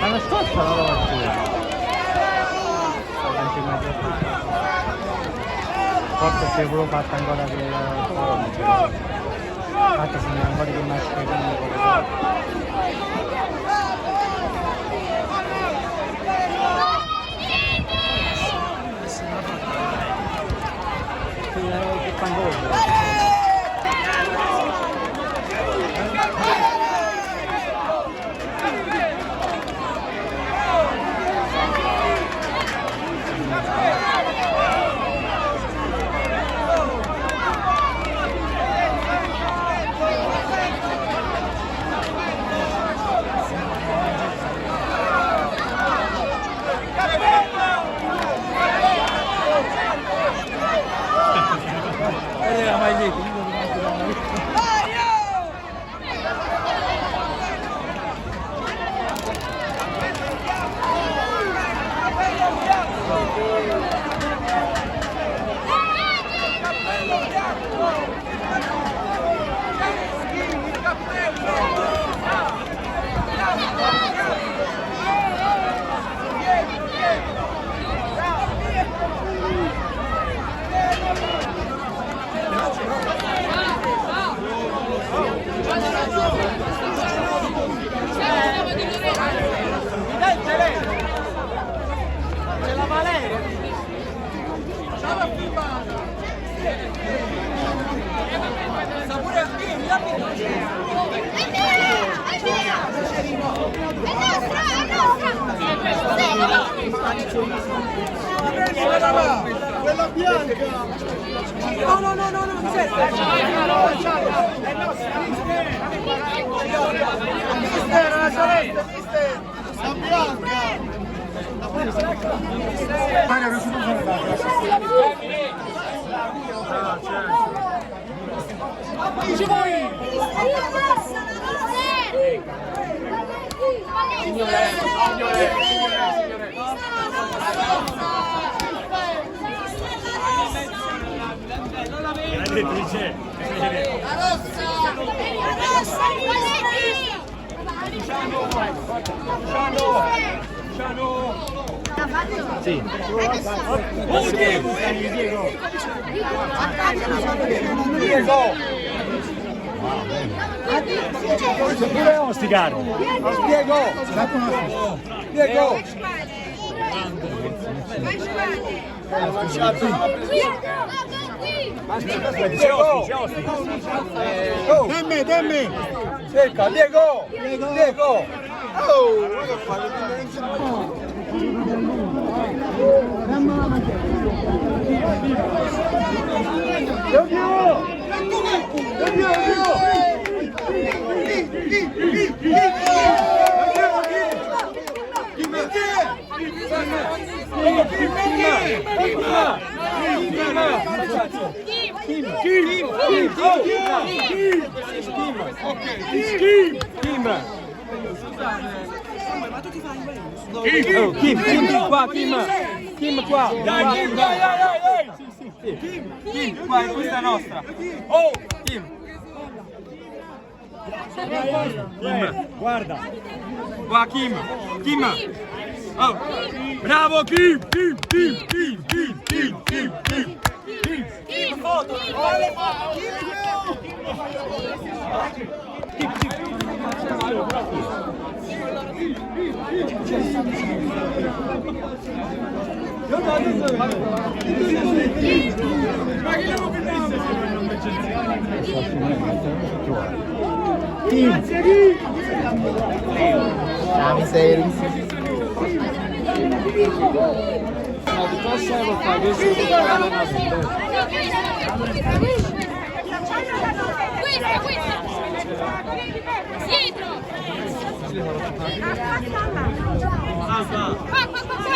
L'anno scorso la partita. Non c'è mai Forse se volevo fatto ancora quel forum. Infatti sono ancora che mascherine. Che fanno? Era mai lì, C'è la Valeria! Ciao la firmata! Sta pure a vieni, dammi È vera! È vera! È nostra! È nostra! Quella là! Quella bianca! No, no, no, no, non serve! È nostra! Mister, la celeste, mister! La bianca! Signore, signore, signore, La rossa! La rossa! Sì. Diego! Pure Ostigar. Diego! Diego! C'è Osti, c'è Osti. Dimmi, dimmi! Cerca, Diego! Diego! Oh, guarda qua, Kim! Oh, Kim, Kim, Kim qua, Kim! Kim qua! Dai, Kim, dai, dai, dai! Sì, sì, sì. Kim, Kim, qua, questa è nostra! Oh, Kim! Kim, guarda! Qua, Kim! Kim! Oh! Bravo, Kim! Kim, Kim, Kim, Kim, Kim, Kim, Kim! Kim! Kim! La miseria. Questa, questa! Dietro! Qua, qua, qua, qua!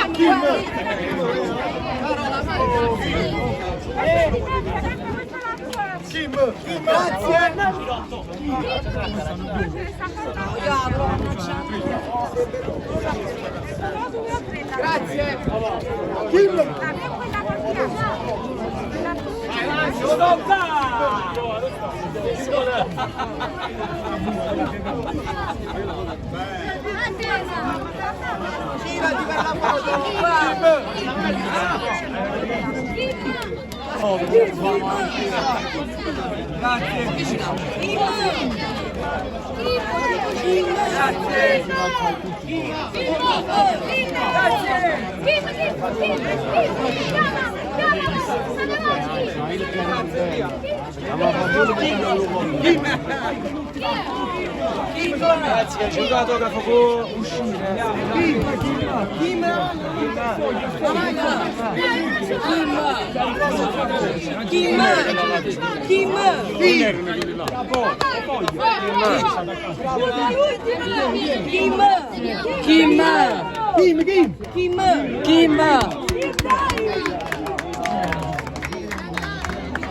Girati per la foto! Grazie, c'è un autografo può uscire. Kim! Kim! Kim! Kim! Kim! Kim!